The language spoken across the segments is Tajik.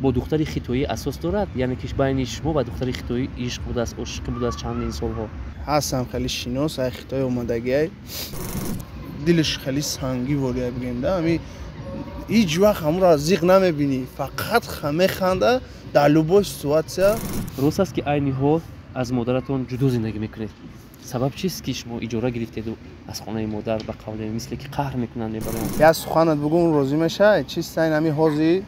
Бо духтари хитоӣ асос дорад, яъне ки байни шумо ва духтари хитоӣ ишқ будааст, ошиқӣ будааст чандин солҳо? Ҳастам, хеле шинос, ай хитой омадагиай, дилаш хеле сангӣ вория бигем да, ами ҳеҷ вақт ҳамуро зиқ намебинӣ, фақат механда дар любой ситуация. Рост аст, ки айни ҳол аз модаратон ҷудо зиндагӣ мекунед? Сабаб чист, ки шумо иҷора гирифтеду аз хонаи модар, ба қавле, мисле ки қаҳр мекунанд, мебаранд? Як суханат бугум, розӣ мешавай? Чиста, ин ҳами ҳозир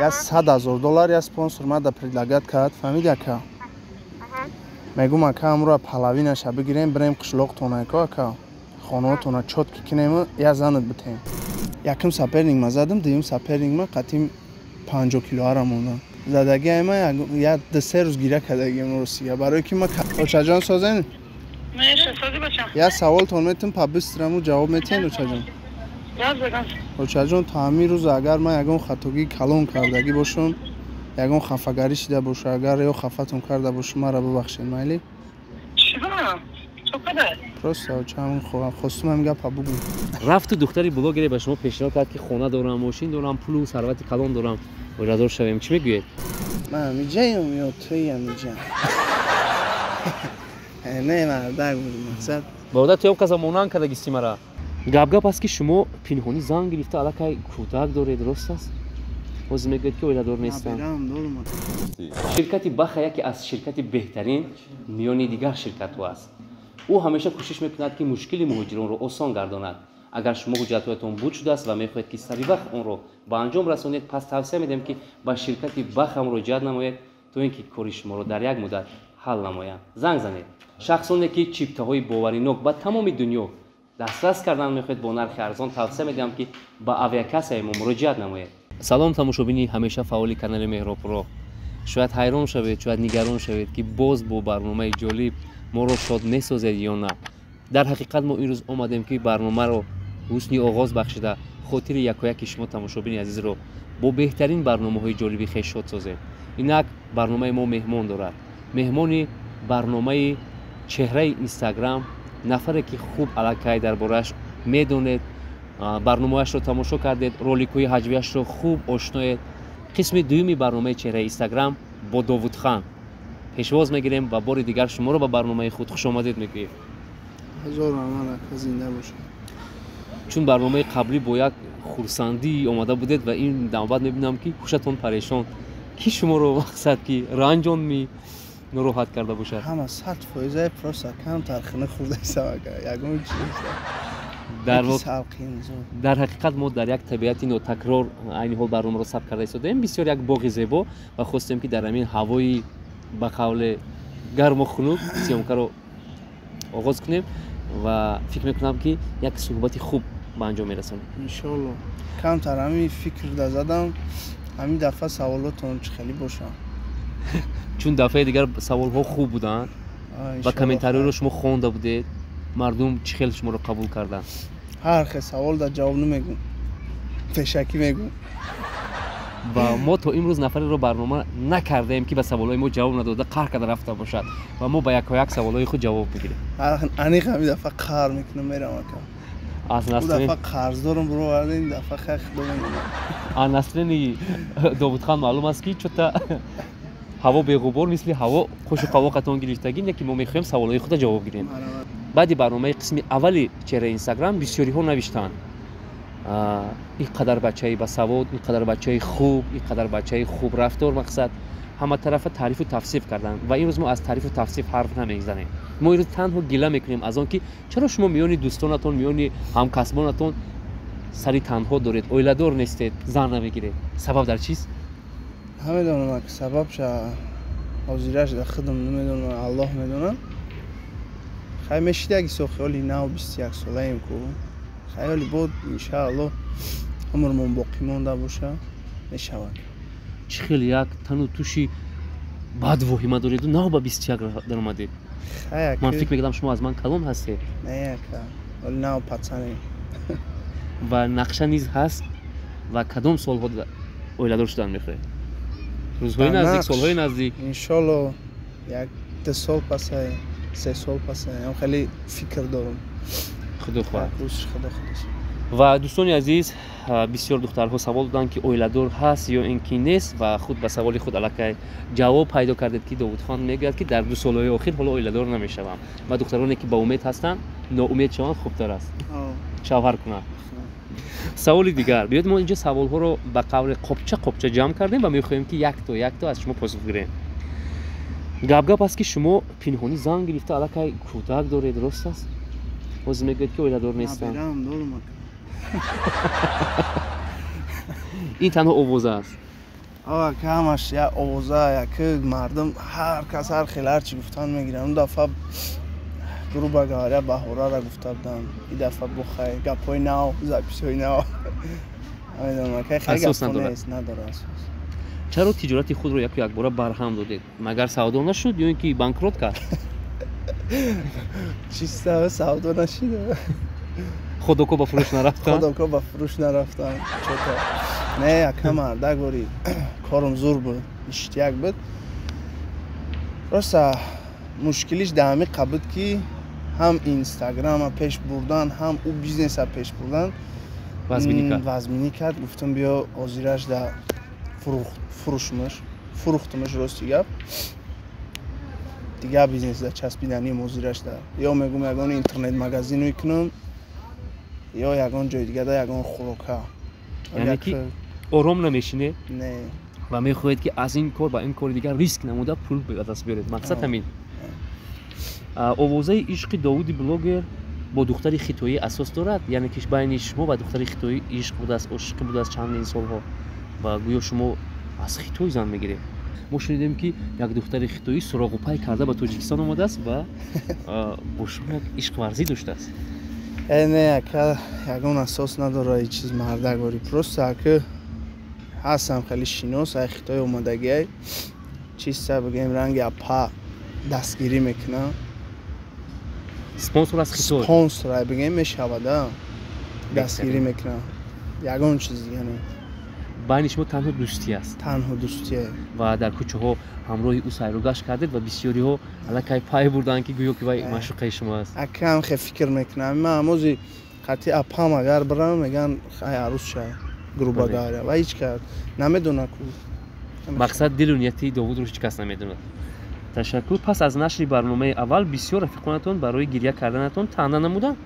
як 100 000 доллар як спонсор мада предлагать кард, фаҳмиди, ака? Мегум, ака, ҳамуро половинаша бигирем, бирем қишлоқтона, ака, хонаотона чётко кинему, як занат битем. Якум соперник ма задам, дуюм соперник ма қатим 50 килоара мондам. Задагиай ма як 2-3 рӯз гиря кардагиам, ростига, барое ки ма. Очаҷон, созен? Як саволтон метам, по-быстрому ҷавоб метиҳен, очаҷон? Очаҷон, то ҳамин рӯз агар ман ягон хатогии калон кардагӣ бошам, ягон хафагарӣ шида боша, агар ё хафатон карда бошам, маро бубахшед, майли? Просто, оча, хостум ҳамин гапа бугум. Рафту духтари блогере ба шумо пешниҳод кард, ки хона дорам, мошин дорам, пулу сарвати калон дорам, оиладор шавем. Чӣ мегӯед? Ман ҳамиҷаем ё туи ҳамиҷа? Не, мардак буд, мақсад. Бародар, туям каза монанд кардагисти мара. Гап-гап аст, ки шумо пинҳонӣ зан гирифта, аллакай кӯдак доред. Рост аст? Ҳозир мегӯед, ки оиладор нестам. Ширкати Баха яке аз ширкати беҳтарин миёни дигар ширкатҳо аст. Ӯ ҳамеша кӯшиш мекунад, ки мушкили муҳоҷиронро осон гардонад. Агар шумо ҳуҷҷатҳоятон буд шудааст ва мехоҳед, ки саривақт онро ба анҷом расонед, пас тавсия медиҳем, ки ба ширкати Баха муроҷиат намоед, то ин ки кори шуморо дар як муддат ҳал намоянд. Занг занед. Шахсоне, ки чиптаҳои боваринок ба тамоми дунё дастрас кардан мехоҳед бо нархи арзон, тавсия медиҳам, ки ба авиакассаи мо муроҷиат намоед. Салом, тамошобини ҳамеша фаъоли канали Меҳробпуро. Шояд ҳайрон шавед, шояд нигарон шавед, ки боз бо барномаи ҷолиб моро шод месозед ё на. Дар ҳақиқат, мо имрӯз омадем, ки барномаро ҳусни оғоз бахшида, хотири якояки шумо, тамошобини азизро, бо беҳтарин барномаҳои ҷолиби хеш шод созем. Инак барномаи мо меҳмон дорад. Меҳмони барномаи Чеҳраи Инстаграм нафаре, ки хуб аллакай дар борааш медонед, барномаашро тамошо кардед, роликҳои ҳаҷвияшро хуб ошноед. Қисми дуюми барномаи Чеҳраи Инстаграм бо Довудхан пешвоз мегирем ва бори дигар шуморо ба барномаи худ хушомадед мегӯем. Ҳазор раҳмат, ака, зинда бошед. Чун барномаи қаблӣ бо як хурсандӣ омада будед ва ин навбат мебинам, ки ҳушатон парешон. Ки шуморо, мақсад, ки ранҷон ми нороҳат карда бошад? Ҳама 100%, просто камтар хина хӯрдаистам, ака, ягон чиз. Дар ҳақиқат, мо дар як табиати нотакрор айни ҳол барномаро сабт карда истодаем. Бисёр як боғи зебо, ва хостем, ки дар ҳамин ҳавои, ба қавле, гарму хунук съёмкаро оғоз кунем ва фикр мекунам, ки як суҳбати хуб ба анҷом мерасонем. Иншоалло. Камтар ҳамин фикр да задам, ҳамин дафъа саволотон чӣ хеле бошам. Чун дафъаи дигар саволҳо хуб буданд ва комментариёро шумо хонда будед, мардум чӣ хел шуморо қабул карданд? Ҳар хел савол да ҷавоб намегум, пешакӣ мегум. Ва мо то имрӯз нафареро барнома накардаем, ки ба саволҳои мо ҷавоб надода, қаҳр карда рафта бошад, ва мо ба якояк саволҳои худ ҷавоб мегирем. Аниқ, ҳамин дафъа қаҳр мекунам, мерам, ака. Аз дафъа қарздорам бироварда, ин дафъа хай, худо медонад. Аз настроении Довудхан маълум аст, ки чӯта ҳаво беғубор, мисли ҳаво хушу қавоқатон гирифтагӣ, не ки мо мехоҳем саволҳои худро ҷавоб гирем. Баъди барномаи қисми аввали Чеҳраи Инстаграм бисёриҳо навиштанд: ин қадар бачаи басавод, ин қадар бачаи хуб, ин қадар бачаи хубрафтор, мақсад, ҳаматарафа таърифу тавсиф карданд. Ва имрӯз мо аз таърифу тавсиф ҳарф намезанем. Мо имрӯз танҳо гила мекунем аз он, ки чаро шумо миёни дӯстонатон, миёни ҳамкасбонатон сари танҳо доред, оиладор нестед, зан намегиред. Сабаб дар чист? Намедонам, сабабша ҳозираш дар худам намедонам, Аллоҳ медонам. Хай, мешидаги со хиёли нав, 21 солаем ку, хаёли бод, иншааллоҳ, умрмон боқӣ монда боша, мешавад. Чӣ хел як тану туши бад воҳима дореду нав ба 21 даромадед? Ман фикр мекардам, шумо аз ман калон ҳастед. Не, ака, оли нав пацане. Ва нақша низ ҳаст? Ва кадом солҳо оиладор шудан мехоҳед? Рӯзҳои наздик, солҳои наздик? Иншоалло, як 2 сол пасай, 3 сол пасай, хеле фикр дорам. Худо хоҳад. Худо худаш. Ва дӯстони азиз, бисёр духтарҳо савол доданд, ки оиладор ҳаст ё ин ки нест, ва худ ба саволи худ аллакай ҷавоб пайдо кардед, ки Довудхон мегӯяд, ки дар 2 солҳои охир ҳоло оиладор намешавам. Ва духтароне, ки ба умед ҳастанд, ноумед шаванд хубтар аст, шавҳар кунанд. Саволи дигар. Биёед, мо инҷо саволҳоро ба қавли қопча қопча ҷамъ кардем ва мехоҳем, ки якто якто аз шумо посух гирем. Гап-гап аст, ки шумо пинҳонӣ зан гирифта, аллакай кӯдак доред, рост аст? Ҳозир мегӯяд, ки оиладор нестам. Наберам дорум, ака. Ин танҳо овоза аст? Ака, ҳамаш як овоза, яки мардум, ҳар кас ҳар хел ҳарчи гуфтан мегиранд. Он дафъа, грубо говоря, Баҳорара гуфта буданд, ин дафъа бухай гапҳои нав, записҳои нав, намедонам, ака, хеле Асос гапҳо надорад. Нест, надорад асос. Чаро тиҷорати худро яку якбора барҳам додед? Магар савдо нашуд ё ин ки банкрот кард? Чиста савдо нашида. Ходоко ба фурӯш нарафтанд? Ходоко ба фурӯш нарафтам чото. Не, ака, мардак бори корум зур буд, иштияк буд. Роста мушкилиш дар ҳамиқа буд, ки ҳам инстаграма пеш бурдан, ҳам ӯ бизнеса пеш бурдан вазминӣ кард. Вазминӣ кард. Гуфтам, биё, ҳозираш да фурӯшмаш, фурӯхтумаш. Рости гап, дигар бизнес да часпиданим ҳозираш да ё мегум ягон интернет магазин мекунам, ё ягон ҷои дига да ягон хӯрока. Яъне ки ором намешинед? Не. Ва мехоҳед, ки аз ин кор ба ин кори дигар риск намуда, пул ба даст биёред. Мақсад ҳамин. Овозаи ишқи Довуди блогер бо духтари хитоӣ асос дорад? Яъне ки байни шумо ва духтари хитоӣ ишқ будааст, ошиқӣ будааст чандин солҳо, ва гӯё шумо аз Хитой зан мегиред. Мо шунидем, ки як духтари хитоӣ суроғу пай карда ба Тоҷикистон омадааст ва бо шумо як ишқварзӣ доштааст. Не, ака, ягон асос надорад ин чиз, мардак бори. Просто, ака, ҳастам хеле шинос, ай Хитой омадагиай, чиста бигӯем, ранги апа дастгирӣ мекунам. Спонсор аз Хитой? Спонсор ай бигӯем мешавада, дастгирӣ мекунам, ягон чиз дига не. Байни шумо танҳо дӯстӣ аст? Танҳо дӯстие. Ва дар кӯчаҳо ҳамроҳи ӯ сайругашт кардед ва бисёриҳо аллакай пай бурданд, ки гӯё ки вай маъшуқаи шумо аст. Акам хе фикр мекунам, ман ҳамози қатъи апам агар бирам, меган, хай, арӯс ша, грубо говоря, ва ҳеҷ кас намедона ку. Мақсад, дилу нияти Довудро ҳеҷ кас намедонад. Ташаккур. Пас аз нашри барномаи аввал бисёр рафиқонатон барои гирья карданатон таъна намуданд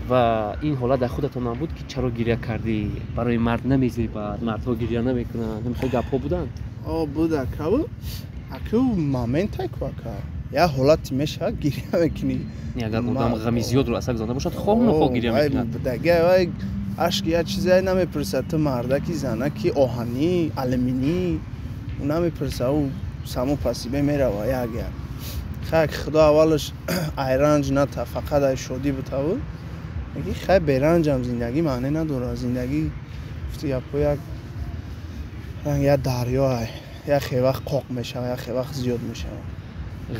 ва ин ҳолат дар худатон ҳам буд, ки чаро гирья кардӣ, барои мард намезебад, мардҳо гирья намекунанд, ҳамин хел гапҳо буданд? О, буд, акаву аку моментай ку, ака, як ҳолате мешавад, гирья мекунӣ. Не, агар одам ғами зиёдро аз сар гузаронда бошад, хоҳ нохоҳ гирья мекунад. Будаги вай ашк як чизе намепурсад: ту мардаки, занаки, оҳанӣ, алюминӣ, ӯ намепурса, ӯ само по себе мерава. Як як хай, худо аввалаш ай ранҷ ната, фақат ай шодӣ бутаву. Меги, хай, беранҷам зиндагӣ маъне надорад. Зиндагӣ, гуфти гапҳо, як ранг як дарё ай, як хе вақт қоқ мешава, як хе вақт зиёд мешава.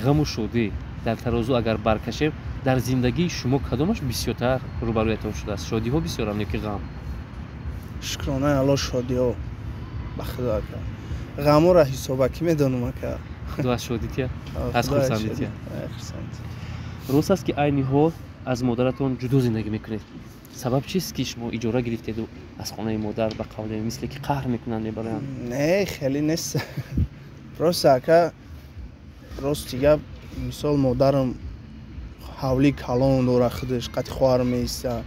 Ғаму шодӣ дар тарозу агар баркашем, дар зиндагии шумо кадомаш бисёртар рӯбарӯятон шудааст? Шодиҳо бисёрам ё ки ғам? Шукронаи Алло, шодиҳо, ба худо, ака. Ғаморо ҳисобакӣ медонам, ака. Худо аз шодития, аз хурсандития. Рост аст, ки айни ҳол аз модаратон ҷудо зиндагӣ мекунед? Сабаб чист, ки шумо иҷора гирифтеду аз хонаи модар, ба қавле, мисле ки қаҳр мекунанд, мебаранд? Не, хеле нест. Просто, ака, рости гап, мисол, модарам ҳавлии калон дора, худаш қати хоҳарам меиста.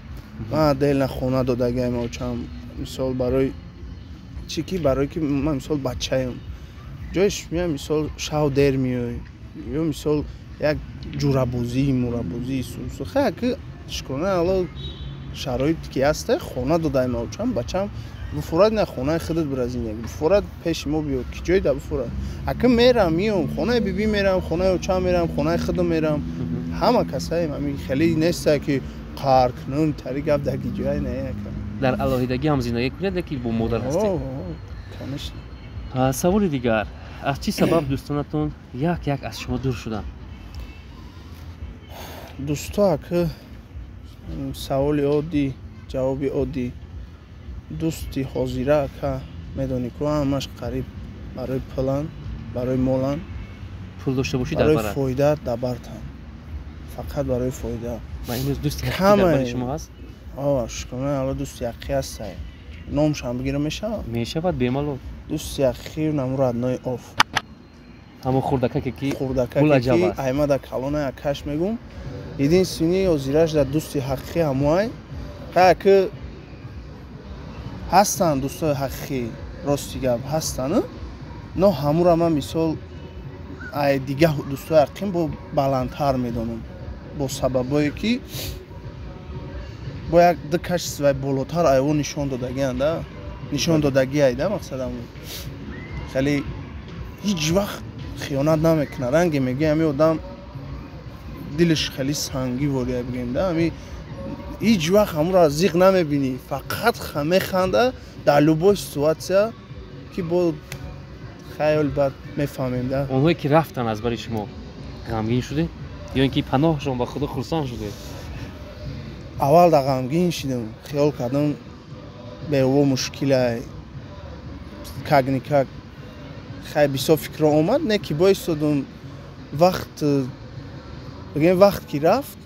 Ман отдельно хона додагиам очам. Мисол, барои чӣ ки, барое ки ман, мисол, бачаем, ҷояш меоям, мисол, шав дер меой, ё, мисол, як ҷурабозӣ, мурабозӣ сусу. Хай, ки шукрона Алло, шароит ки ҳаста, хона додаем очам. Бачам буфурад, на хонаи худат бира зиндагӣ, буфурад, пеши мо биё, ки ҷой да буфурад. Ака, мерам, миём, хонаи бибӣ мерам, хонаи очам мерам, хонаи худам мерам, ҳама касаем. Ами хеле неста, ки қаҳр кунум, тари гап даги ҷой не, ака. Дар алоҳидагӣ ҳам зиндагӣ кунед, лекин бо модар ҳастед? Конечно. Саволи дигар: аз чӣ сабаб дӯстонатон як як аз шумо дур шуданд? Дӯсто, ака, саволи оддӣ, ҷавоби оддӣ. Дӯсти ҳозира, ака, медонӣ ку, ҳамаш қариб барои пулан, барои молан. Пул дошта бошӣ, барои дар барат. Фоида дабартан, фақат барои фоида. Ва имрӯз дӯсти ҳақиқӣ дар бари шумо ҳаст? Шукрона Алло, дӯсти ҳақиқӣ ҳастай. Номшам бигирам, мешавад? Мешавад, бемалол. Дӯсти ҳақиқӣ наму родной оф. Ҳамон хурдакаке ки хурдакаке ки аймада калона якаш мегум. Единственный озираш дар дӯсти ҳақиқӣ ҳамоай. Хая ки ҳастанд дӯстои ҳақиқӣ, рости гап, ҳастанд, но ҳамура ман мисол ай дига дӯстои ҳақиқим бо баландтар медонам, бо сабабое ки бо як ду качество болотар айво нишон додагианд, да, нишон додагиай, да. Мақсадам, хеле ҳеҷ вақт хиёнат намекунад. Ранге мегӯи, ҳами одам дилаш хеле сангӣ вория бигӯем, да, ҳами ҳеҷ вақт ҳамуро зиқ намебинӣ, фақат механда дар любой ситуация, ки бо хаёл баъд мефаҳмем, да. Онҳое ки рафтанд аз бари шумо, ғамгин шудед ё ин ки паноҳшон ба Худо, хурсанд шудед? Аввал да ғамгин шидам, хиёл кардам, бево мушкилай, как никак. Хай, бисёр фикрро омад, не ки боистодум, вақт бигем, вақт ки рафт,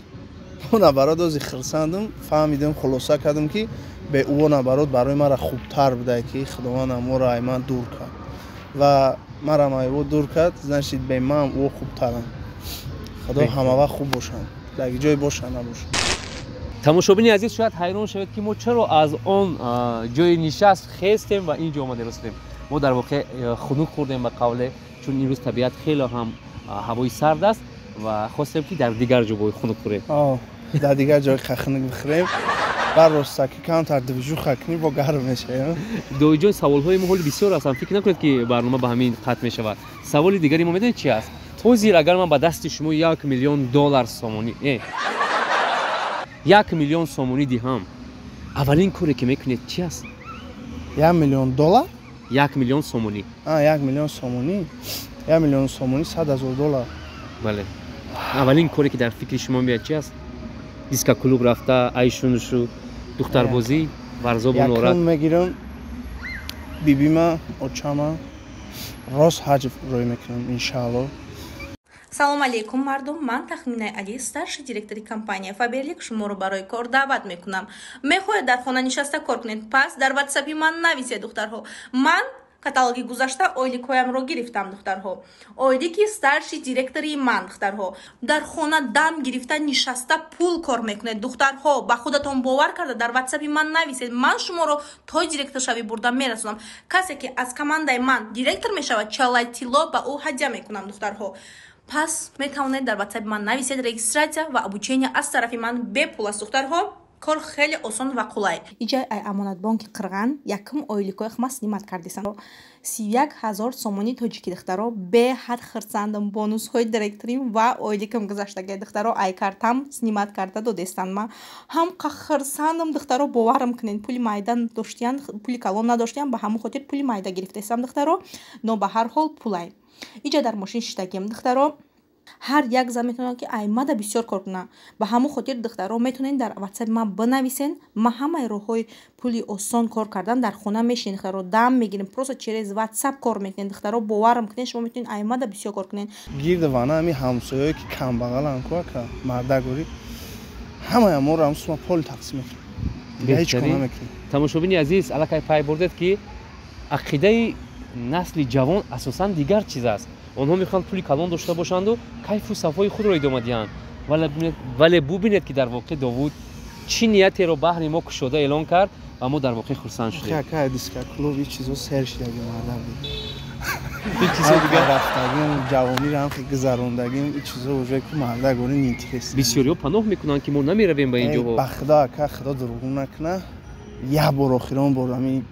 наоборот, ози хурсандам. Фаҳмидам, хулоса кардам, ки бе ӯ наоборот барои мара хубтар будае, ки Худованд аморо ай ман дур кард ва марам ай ӯ дур кард, значит, бе ман ӯ хубтарам. Худо ҳамавақт хуб бошанд, дар ҷое бошанд, набошанд. Тамошобини азиз, шояд ҳайрон шавед, ки мо чаро аз он ҷои нишаст хестем ва ин ҷо омада расидем. Мо дар воқеъ хунук хӯрдем, ба қавле, чун имрӯз табиат хеле ҳам ҳавои сард аст ва хостем, ки дар дигар ҷо бои хунук хӯрем. Дар дигар ҷой хунук бихӯрем, бар ростаки камтар движуха кунӣ, бо гарм мешавем. Доиҷон, саволҳои мо ҳоли бисёр ҳастанд, фикр накунед, ки барнома ба ҳамин қатъ мешавад. Саволи дигари мо медонед чи аст? Ҳозир агар ман ба дасти шумо 1 миллион доллар сомонӣ, 1 миллион сомонӣ диҳам, аввалин коре ки мекунед, чи аст? 1 миллион доллар? 1 миллион сомонӣ. 1 миллион сомонӣ, 1 миллион сомонӣ 100 000 доллар. Бале, аввалин коре ки дар фикри шумо меяд, чи аст? Дискоклуб рафта, айшунушу духтарбозӣ, варзобу норат? Якум мегирам бибима, очама, рост ҳаҷ рӯй мекунам, иншаалло. Салом алейкум, мардум! Ман Тахминаи Али, старший директори компания «Фаберлик», шуморо барои кор даъват мекунам. Мехоҳед дар хона нишаста кор кунед? Пас дар ватсапи ман нависед, духтарҳо. Ман каталоги гузашта ойликҳоямро гирифтам, духтарҳо. Ойлики старший директори ман, духтарҳо. Дар хона дам гирифта, нишаста пул кор мекунед, духтарҳо. Ба худатон бовар карда, дар ватсапи ман нависед. Ман шуморо то директоршавӣ бурда мерасонам. Касе ки аз командаи ман директор мешавад, чалай тилло ба ӯ ҳадя мекунам, духтарҳо. Пас метавонед дар ватсапи ман нависед. Регистрация ва обучение аз тарафи ман бепул аст, духтарҳо. Кор хеле осон ва қулай. Иҷа ай Амонатбонки Қирған якум ойликои хма снимать кардисам, 31 000 сомони тоҷикӣ. Духтаро, беҳад хирсандам. Бонусҳои директорим ва ойликам гузаштагай, духтаро, ай картам снимать карда додестан. Ма ҳам хирсандам, духтаро, боварам кунед. Пули майда доштиян, пули калон надоштиям, ба ҳамон хотир пули майда гирифтесам, духтаро, но ба ҳар ҳол пулай. Иҷа дар мошин шиштагием, духтаро. Ҳар як зан метавонад, ки аймада бисёр кор кунад. Ба ҳамон хотир, духтаро, метавонед дар ватсапи ман бинависен. Ман ҳамаи роҳҳои пули осон кор кардан, дар хона мешинед, духтаро, дам мегирем, просто через ватсап кор мекунед. Духтаро, боварам кунед, шумо метавонед аймада бисёр кор кунед. Гирди вана ҳами ҳамсояое ки камбағаланд ку, ака, мардагорӣ, ҳамаи аморо ҳам сума пол тақсим мекунем, ҳеҷ кор намекунем. Тамошобини азиз, аллакай пай бурдед, ки ақидаи насли ҷавон асосан дигар чиз аст. Онҳо мехоҳанд пули калон дошта бошанду кайфу сафои худро идома диҳанд, вале бубинед, ки дар воқеъ Довуд чӣ ниятеро баҳри мо кушода эълон кард ва мо дар воқеъ хурсанд шудем. Дискоклуб, ин чизо сер шидаги, мардам. Рафтагим, ҷавониро ҳам гузарондагим, ин чизо уже ку, мардагори, неинтерес. Бисёриҳо паноҳ мекунанд, ки мо намеравем ба ин ҷоҳо. Ба Худо, ака, Худо дурӯғ накуна, як бор, охирон бор, ҳамин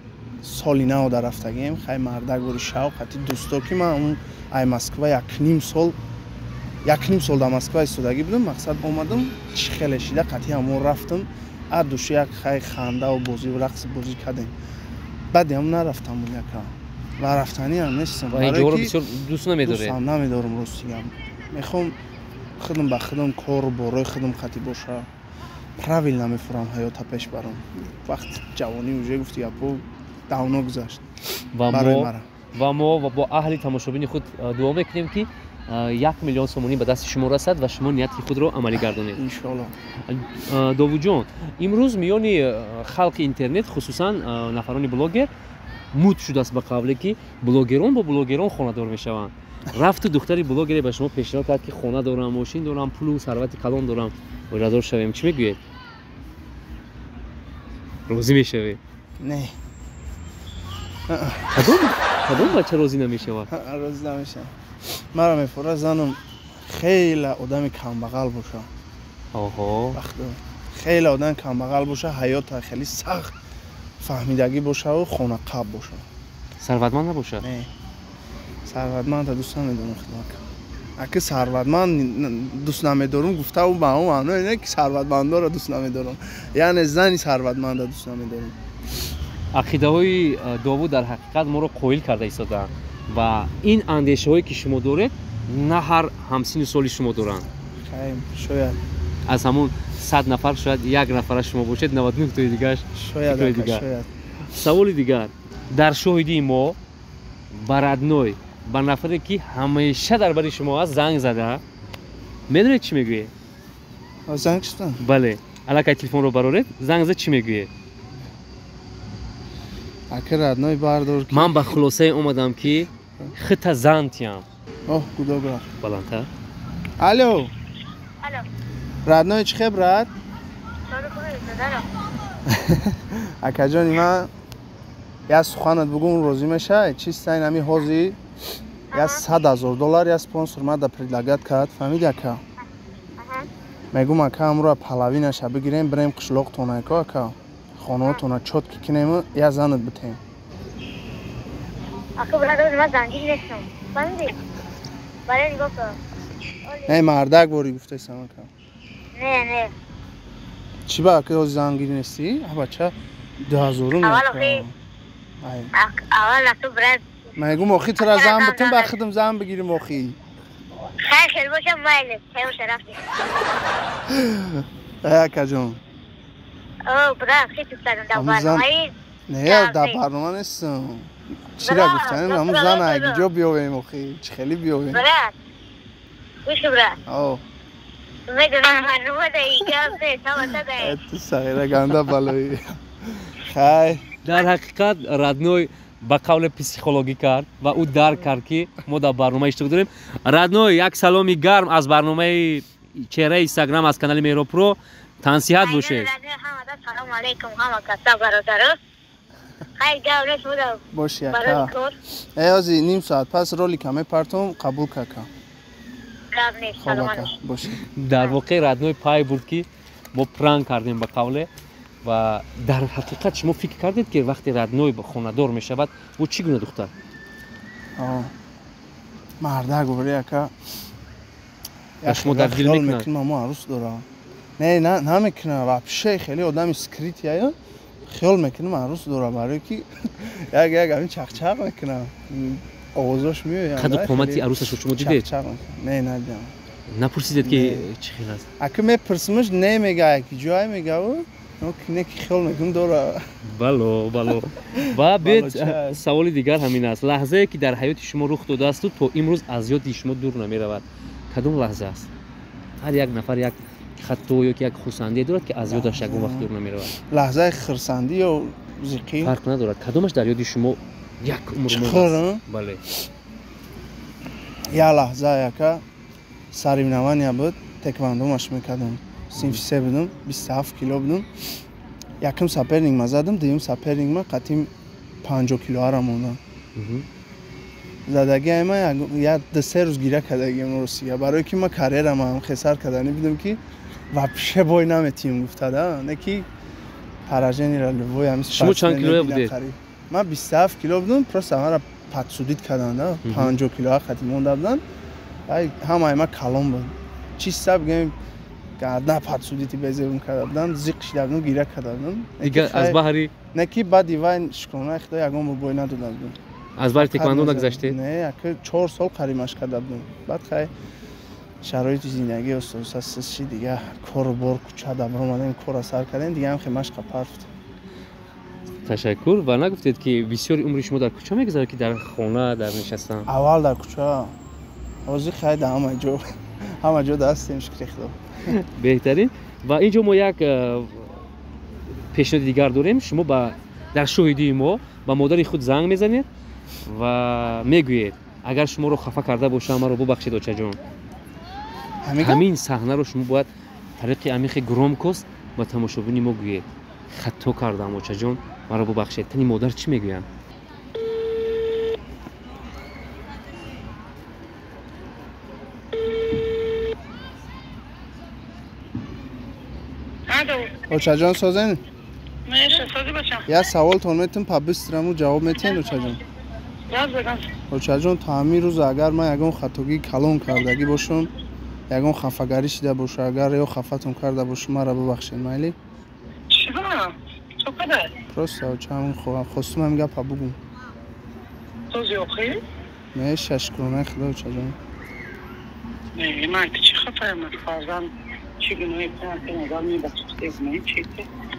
соли нав дар рафтагим. Хай, мардагори, шавқ ҳати дӯсто, ки ман ай Москва 1,5 сол, 1,5 сол дар Москва истодагӣ будам. Мақсад, омадам, чӣ хеле шида, қатъи ҳамон рафтам, а души як хай хандаву бозиву рақси бозӣ кардем. Баъди ҳам нарафтам яка ва рафтаниам нестам. Бисёр дӯст намедоред? Дӯстам намедорам, рости гап. Мехоҳам худам ба худам кору борои худам қатъи боша, правильно мефурам, ҳаёта пеш барам. Вақти ҷавонӣ уже, гуфти гапо, давно гузашт. Барои мара. Ва мо бо аҳли тамошобини худ дуо мекунем, ки 1 миллион сомонӣ ба дасти шумо расад ва шумо нияти худро амалӣ гардонед. Иншоалло. Довудҷон, имрӯз миёни халқи интернет, хусусан нафарони блогер, муд шудааст ба қавле ки блогерон бо блогерон хонадор мешаванд. Рафту духтари блогере ба шумо пешниҳод кард, ки хона дорам, мошин дорам, пулу сарвати калон дорам, оиладор шавем, чӣ мегӯед? Розӣ мешавед? Не. Кадом бача розӣ намешавад? Розӣ намешавам. Маро мефора занам хеле одами камбағал боша. Оҳо. Хеле одами камбағал боша, ҳаёта хеле сахт фаҳмидагӣ бошаву хонақаб боша. Сарватманд набошад? Не. Сарватманда дӯст намедорам, хидмат. Аки сарватманд дӯст намедорам гуфтаву ба он маъно не ки сарватмандоро дӯст намедорам. Яъне зани сарватманда дӯст намедорам. Ақидаҳои Довуд дар ҳақиқат моро қоил карда истодаанд ва ин андешаҳое ки шумо доред, на ҳар ҳамсину соли шумо доранд. Шояд. Аз ҳамун 100 нафар шояд як нафара шумо бошед, 99 тои дигараш шояд. Шояд. Саволи дигар. Дар шоҳидии мо ба родной, ба нафаре ки ҳамеша дар бари шумо аст, занг зада, медонед чӣ мегӯед? Занг шудан? Бале. Аллакай телефонро бароред, занг зада чӣ мегӯед? Аки родной бардор. Ман ба хулосае омадам ки хита зан тиям. Оҳ, гудогра. Баландтар. Алло. Алло. Родной чӣ хеб рад? Акаҷони ман як суханат бугум, розӣ мешавӣ? Чиста ин ҳами ҳози 100,000 доллар як спонсор мада предлагать кард, фаҳмиди ака? Мегум ака, ҳамро половинаша бигирем, бирем қишлоқтона ака, ака. Хонаотона чётки кинему, як занат битем. Ака бародар, ман зангир нестам. Фаҳмидӣ? Барои нигоҳ кун. Не, мардак ворӣ гуфтаисам ака. Не, не. Чӣ ба ака ҳози зангир нестӣ? А бача 2000 Аввал аввал ату брат. Мегум охи тура зан битем, ба худам зан бигирим охи. Хайр, хел бошам, майли. Хайр, рафтем. Эй акаҷон. О, брат, хеле дӯст дорам дар барномаи. Не, дар барнома нестам. Чира гуфтанем, ҳамун зан агиҷо биёвем охи, чӣ хеле биёвем. Брат. Гӯш брат. О. Медонам барнома да гап нест, ҳама тада. Ту сағира ганда балои. Хай. Дар ҳақиқат родной ба қавле психологӣ кард ва ӯ дарк кард ки мо дар барнома иштирок дорем. Родной, як саломи гарм аз барномаи чеҳраи Инстаграм аз канали Меҳробпро. Тансиҳат бошед. Салом алейкум ҳама каса бародаро. Хай гап нест буда. Боши ака. Э ҳози ним соат пас ролика мепартом, қабул кака. Гап нест, салом алейкум. Боши. Дар воқеъ родной пай бурд ки мо пранк кардем ба қавле ва дар ҳақиқат шумо фикр кардед ки вақте родной хонадор мешавад, ӯ чӣ гуна духтар? Мардак бори ака. Ва шумо дар дил мекунад? Мо арӯс дорам. Не, намекунам. Вообще хеле одами скрытый хиёл мекунам арӯс дорам, барои ки як як ҳамин чақчақ мекунам. Овозош меояд. Қаду қомати арӯсашро шумо дидед? Не, надидам. Напурсидед ки чӣ хел аст? Ака мепурсимаш, не мега, ки ҷое мегаву, не ки хиёл мекунам дора. Бало, бало. Ва биёед саволи дигар ҳамин аст. Лаҳзае ки дар ҳаёти шумо рух додаасту то имрӯз аз ёди шумо дур намеравад, кадом лаҳза аст? Ҳар як нафар як хато ё ки як хурсандие дорад ки аз ёдаш ягон вақт дур намеравад. Лаҳзаи хурсандӣ ё зиқӣ? Фарқ надорад. Кадомаш дар ёди шумо як умр мондааст? Бале. Як лаҳза яка соревнования буд, тэквондо машқ мекардам. Синфи 3 будам, 27 кило будам. Якум соперник ма задам, дуюм соперник ма қатъи 50 килоара мондам. Задагиай ма як ду-се рӯз гиря кардагиам ростига, барое ки ма карьерама ҳам хесар кардани будам ки вообще бой наметиҳем гуфта да, не ки поражениеро любой ҳамин. Шумо чанд килоя будед? Ман 27 кило будам, просто маро подсудить карданд, да, 50 килоа қатъи монда буданд. Ҳамаи ма калон буд. Чиста бигем, на подсудити безебум карда будам, зиқ шида будам, гиря карда будам. Дигар аз баҳри не ки баъди вай шукронаи худо ягон бор бой надода будам. Аз баҳри тэквондо нагузаштед? Не, ака 4 сол қариб машқ карда будам. Баъд хай шароити зиндагӣ оста оста ши, дига кору бор кӯча дабр омадем, корро сар кардем, дига ҳам хе машқа парфт. Ташаккур. Ва нагуфтед ки бисёри умри шумо дар кӯча мегузарад ки дар хона дар нишастан? Аввал дар кӯча. Ҳозир хай да ҳама ҷо, ҳама ҷо ҳастем, шукри Худо. Беҳтарин. Ва ин ҷо мо як пешниҳоди дигар дорем. Шумо дар шоҳидии мо ба модари худ занг мезанед ва мегӯед агар шуморо хафа карда бошам, маро бубахшед, очаҷон. Ҳамин саҳнаро шумо бояд тариқи амиқи громкост ба тамошобини мо гӯед. Хато кардам, очаҷон, маро бубахшед. Тани модар чӣ мегӯянд? Очаҷон, созен? Як саволтон метум, по-быстрому ҷавоб метиҳен, очаҷон. Очаҷон, то ҳамин рӯз агар ман ягон хатогии калон кардагӣ бошам, ягон хафагарӣ шида боша, агар ё хафатон карда бошам, маро бубахшед, майли? Просто оча, хостум ҳамин гапа бугум. Не, шашкуронаи Худо, очаҷон.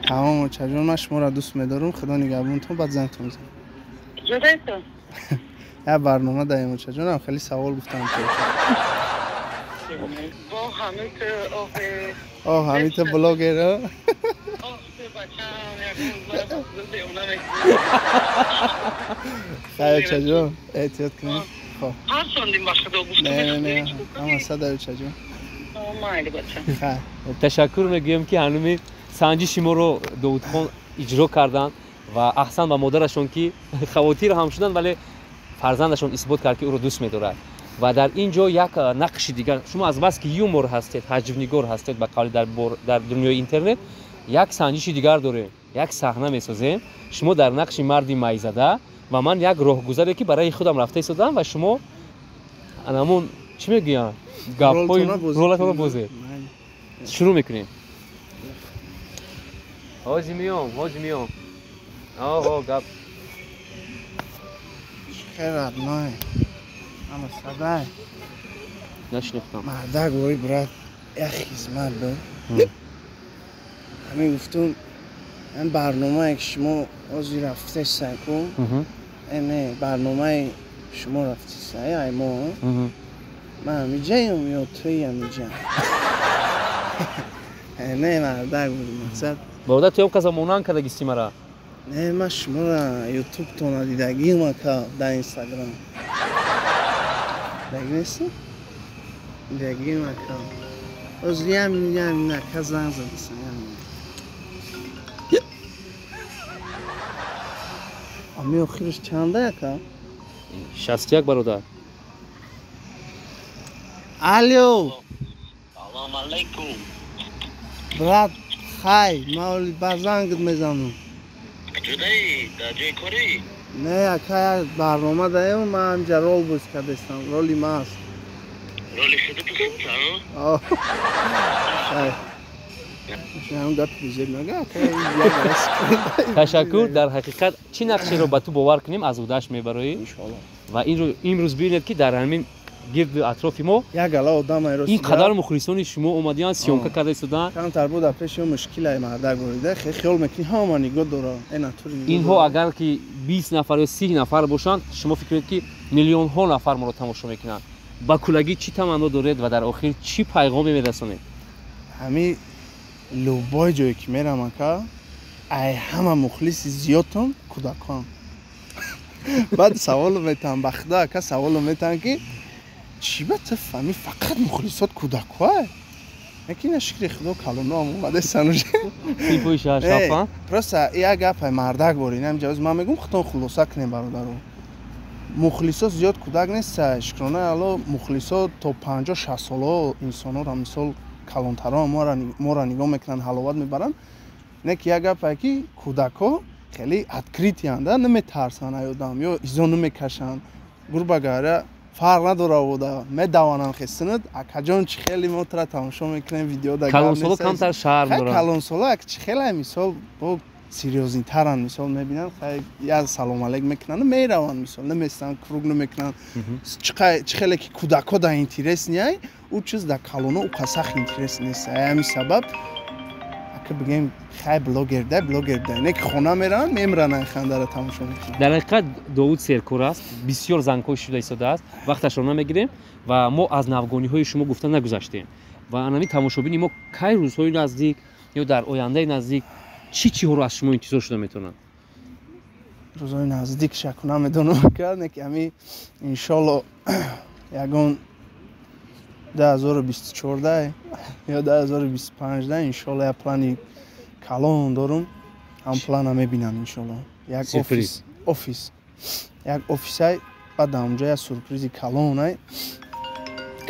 Тамом, очаҷон, ман шуморо дӯст медорам, Худо нигаҳбонтон, баъд зангтон мезанам. Як барнома даем, очаҷонам, хеле савол гуфтам ки о ҳамин ту блогер. Хай, очаҷон, эҳтиёт кунед. Не, не, ҳама сада, очаҷон. Ташаккур мегӯем, ки ҳанӯми санҷиши моро Довудхон иҷро карданд ва аҳсан ба модарашон, ки хавотир ҳам шуданд, вале фарзандашон исбот кард, ки ӯро дӯст медорад. Ва дар ин ҷо як нақши дигар. Шумо аз бас ки юмор ҳастед, ҳаҷвнигор ҳастед, ба қавли дар дунёи интернет, як санҷиши дигар дорем, як саҳна месозем. Шумо дар нақши марди майзада ва ман як роҳгузаре, ки барои худам рафта истодам, ва шумо анамун чӣ мегӯянд, гапҳои ролатонро бозед. Шурӯъ мекунем. Ҳозир меом, ҳозир меом. Оҳо, гап. Хеле родной. Ама садай. Нашинохтам. Мардак вой, брат, як хизмат буд. Ҳамин гуфтум, ин барномае ки шумо ҳозир рафтеста ку, не, барномаи шумо рафтеста, ай мо. Ман ҳамиҷаям ё туи ҳамиҷа? Не, мардак буд, мақсад. Бародар, туям каса монанд кардагисти мара? Не, ман шуморо ютубтона дидагим, ака, дар Инстаграм. Дагӣ нестӣ? Дидагим, ака. Ҳозир ямин ака занг задасан, ямин. Ами охираш чанда, ака? 61, бародар. Алло. Салом алейкум. Брат, хай, ман ба зангат мезанам. Куҷодаӣ? Дар ҷои корӣ? Не, ака, як барнома даем, ман ҳамҷа рол боз кардастам, роли ман аст. Роли худату худта? Хай. Ташаккур. Дар ҳақиқат чӣ нақшеро ба ту бовар кунем, аз ӯдаш мебароӣ. Ва инро имрӯз бибинед, ки дар ҳамин гирду атрофи мо як гала одам ин қадар мухлисони шумо омадиянд, съёмка карда истодаанд. Камтар буда пеши мушкилай мардак бурида, хиёл мекунӣ ҳама нигоҳ дора, инҳо агар ки 20 нафар ё 30 нафар бошанд, шумо фикр кунед, ки миллионҳо нафар моро тамошо мекунанд. Ба кулагӣ чӣ таманно доред ва дар охир чӣ пайғоме мерасонед? Ҳамин любой ҷое ки мерам, ака, ай ҳама мухлиси зиёдтон кӯдакон. Баъд саволо метаҳам ба Худо, ака, саволо метаҳам, ки чӣ ба ту фаҳми фақат мухлисот кӯдакҳое? Яки на, шукри Худо, калоноам омадастан уже. Просто як гапай, мардак бори, инам ҷавоз ман мегӯм, худтон хулоса кунем, бародаро. Мухлисо зиёд кӯдак неста, шукронаи Алло, мухлисо то 50-60 соло инсонҳоро, мисол калонтарон моро нигоҳ мекунанд, ҳаловат мебаранд. Не ки як гапае ки кӯдакҳо хеле открытиянд, наметарсанд ай одам ё изо намекашанд. Грубо говоря, фарқ надора, буда медавананд хесинат, акаҷон, чӣ хеле мо тура тамошо мекунем, видео да. Калонсоло камтар шарм доранд. Калонсоло ак чӣ хеле, мисол, бо серьёзнитаранд, мисол мебинанд, хай я салом алейк мекунанд, мераванд, мисол наместанд, круг намекунанд. Чӣ хеле ки кӯдакҳо да интерес неай, ӯ чиз да калоно ӯ қасах интерес нест. Ай ҳамин сабаб, Ака, бигем, хай, блогер да, блогер да, не ки хона меран, мемран, ай хандара тамошо мекунанд. Дар ҳақиқат, Довуд серкор аст, бисёр зангҳо шуда истодааст, вақташро намегирем ва мо аз навгониҳои шумо гуфта нагузаштем. Ва анами тамошобини мо кай, рӯзҳои наздик ё дар ояндаи наздик, чӣ чиҳоро аз шумо интизор шуда метавонанд? Рӯзҳои наздик шаку намедонам, ака, не ки ами иншолло ягон 2024 ё 2025, иншолло, як плани калон дорум. Ҳам плана мебинам, иншолло, як офис, як офисай, баъд дар онҷо як сюрпризи калонай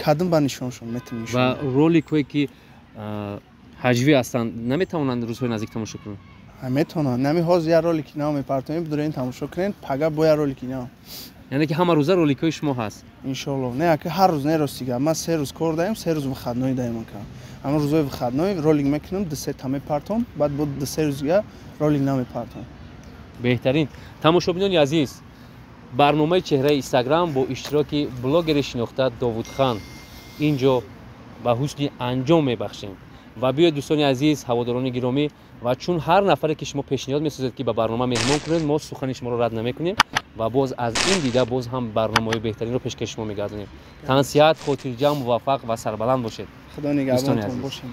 кадм ба нишоншон метем. Ва роликҳое, ки ҳаҷвӣ ҳастанд, наметавонанд рӯзҳои наздик тамошо кунанд? Метавонанд. Нами ҳозир як ролики нав мепартоем, бидурен, тамошо кунед. Пага бо як ролики нав. Яъне ки ҳама рӯза роликҳои шумо ҳаст? Иншолло. Не, ака, ҳар рӯз не, рости гап, ман 3 рӯз кор даем, 3 рӯз выходной даем, ака. Ҳама рӯзои выходной ролик мекунам, ду сета мепартом, баъд бо 2-3 рӯз дига ролик намепартом. Беҳтарин. Тамошобинони азиз, барномаи «Чеҳраи Инстаграм» бо иштироки блогери шинохта Довудхан ин ҷо ба ҳусни анҷом мебахшем. Ва биёед, дӯстони азиз, ҳаводорони гиромӣ, ва чун ҳар нафаре, ки шумо пешниҳод месозед, ки ба барнома меҳмон кунед, мо сухани шуморо рад намекунем ва боз аз ин дида боз ҳам барномаҳои беҳтаринро пешкаши шумо мегардонем. Тансиҳат, хотирҷамъ, муваффақ ва сарбаланд бошед. Худо нигаҳбонтон бошем.